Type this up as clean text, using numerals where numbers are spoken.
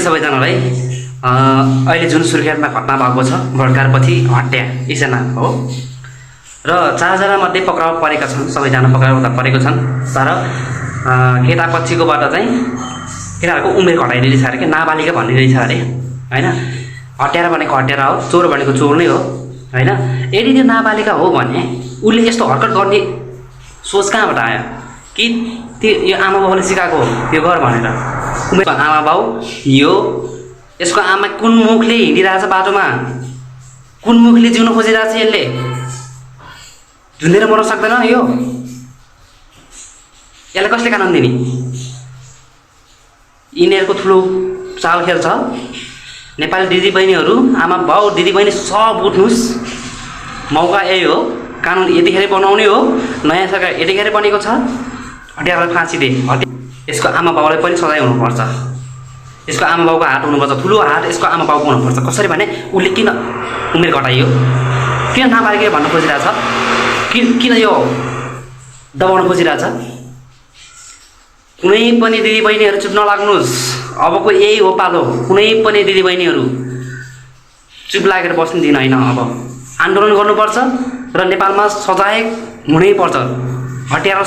सबैजनालाई अहिले जुन सुर्खेतमा घटना भएको छ बलात्कारपछि हत्या एकजना हो र 4 जना मध्ये पक्राउ परेका छन्। सबैजना पक्राउ परेको छन् तर केटा पछिकोबाट चाहिँ केटाहरूको उमेर घटाइदिएको छ अरे के नाबालिका भनिरहेछ अरे हैन। हत्यारा भनेको हत्यारा हो, चोर भनेको चोर नै हो हैन। यदि त्यो नाबालिका हो भने उसले यस्तो हरकत गर्ने सोच कहाँबाट आयो कि त्यो यो आमा बाउले सिकाएको हो त्यो गर भनेर। आमा बाउ यो यसको आमा कुन मुखले हिँडिरहेछ बाटोमा, कुन मुखले जिउन खोजिरहेछ, यसले झुन्डेर मर्न सक्दैन यो। यसलाई कसले कानुन दिने? यिनीहरूको ठुलो चाल खेल छ। नेपाली दिदीबहिनीहरू, आमा बाउ दिदीबहिनी सब उठ्नुहोस्, मौका यही हो। कानुन यतिखेर बनाउने हो, नयाँ सरकार यतिखेर बनेको छ। हत्यारालाई फाँसी दे। यसको आमा बाउलाई पनि सजाय हुनुपर्छ। यसको आमा बाउको हात हुनुपर्छ, ठुलो हात यसको आमा बाउको हुनुपर्छ। कसरी भने उसले किन उमेर घटाइयो, किन नाबालिका भन्न खोजिरहेछ, किन यो दबाउन खोजिरहेछ। कुनै पनि दिदीबहिनीहरू चुप नलाग्नुहोस्। अबको यही हो पालो। कुनै पनि दिदीबहिनीहरू चुप लागेर बस्नु दिन होइन। अब आन्दोलन गर्नुपर्छ र नेपालमा सजाय हुनै पर्छ। हत्यारा